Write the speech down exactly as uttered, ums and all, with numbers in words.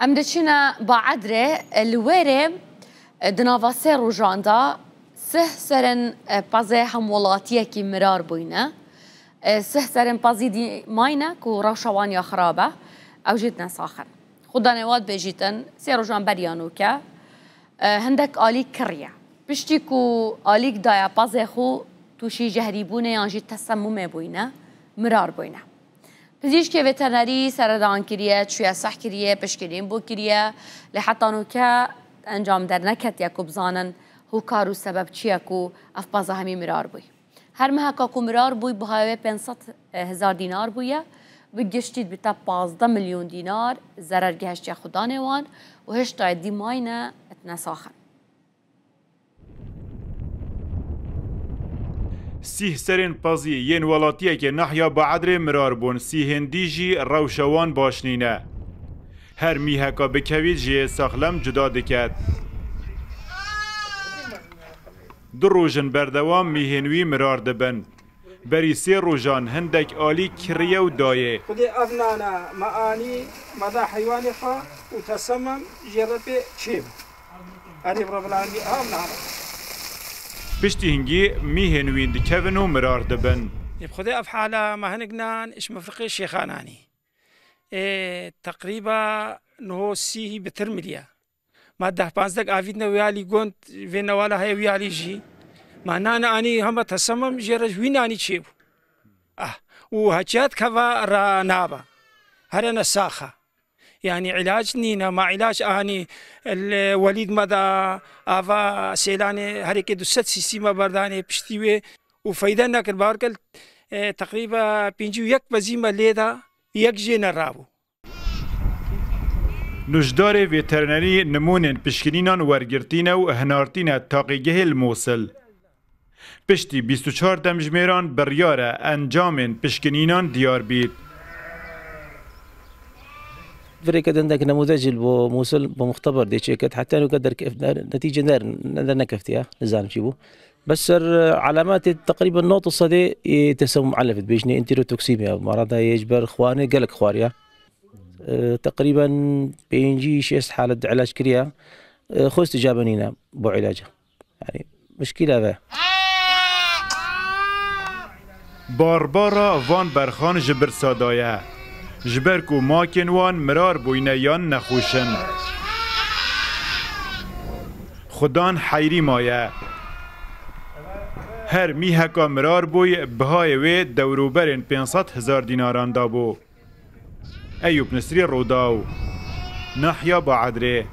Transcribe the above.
Em diçine Baedrê, e, li wêrê, e, di nava sê rojan de sih serên, e, pezê hemwelatiyekî mirar bûyne. E, sih serên pezî dî mayne ku rewşa wan ya xirab e. Ew jî dine saxin. Xudanê wat bêjîtin, sê rojan beriya nûke, e, hindek alî kiriye. Piştî ku alîk daye pezê xwe, tûşî jehrîbûnê yan jî tesemumê bûyne, mirar bûyne. Pizîşkê veterinerî seredan kiriye, çûye seh kiriye, pişkinîn bû kiriye. Lê heta nûke encam derneketiye ku bizanin hokar û sebeb çi ye ku ev peza hemî mirar bûy. Her meheka ku mirar bûy, bihayê wê pênc sed hezar dînar bûye. Bi giştî dibite pazdeh milyon dînar zerer gihiştiye xudanê wan û hiştayê dî mayne tine saxin. Sîh serên pezî yên welatiyekê nahya Baedrê mirar bûn, sîhên dî jî rewşa wan baş nîne. Her mîheka bikevît ji yê saxlem cuda diket. Du rojin berdewam mîhên wî mirar dibin. Berî sê rojan hindek alî kiriye û dayê. Xwedê ev nana me anî, me da heywanê xwe û tesemem jê re pê çêbû. Erê, bi Rebbil Alemîn, ev nana. Piştî hingî mîhên wîn dikevin û mirar dibin. Ê bi Xwedê ev hala me hinek nan ji mefriqê şêxan anî. Ê, teqrîba niho sî bitir miliye. Ma deh panzdeh avîtine wî alî gund, vê newala heye wî alî jî. Ma nane anî hema tesemem jê re ji wî nanî çêbû. Ah, û heçiyat keva ra naba. Herene saxa. Yani îlac nîne, ma îlac anî li welîd me da ava sêlanê herêkê du sed sîsî me berdanê piştî wê û feyde nekir. Bawer ke, e, teqrîba pêncî û yek bezî me lê da, yek jê nerabû. Nûjdarê veterinerî nimûnên pişkinînan wergirtîne û hinartîne taqîgehê li Mûsil. Piştî bîst û çar demjimêran biryar e encamên pişkinînan diyar bît. Virêke dendek nemûdecî li bo Mûsil bo muxteber dê çêket, heta nûke derkef-, ne-, netîce ner-, ne-, dernekeftiye, nizanim çi bû. Bes ser, e, alametê teqrîben nod sedê yê tesemum elef dibêjinê enterotoksîmiya, marada yê ji ber xwarinê gelek xwariye. E, teqrîben pêncî şêst halet de îlac kiriye. E, xwe îsticabe nîne bo îlaca. Yani, mişkîl ev e. Barbara van berxan ji birsa daye. Ji ber ku makên wan mirar bûyne yan nexweş in. Xudan heyrî maye. Her mîheka mirar bûy, bihayê wê dewrûberên pênc sed hezar dînaran dabû. Eyûp Nisrî, Rûdaw, Nahya Baedrê.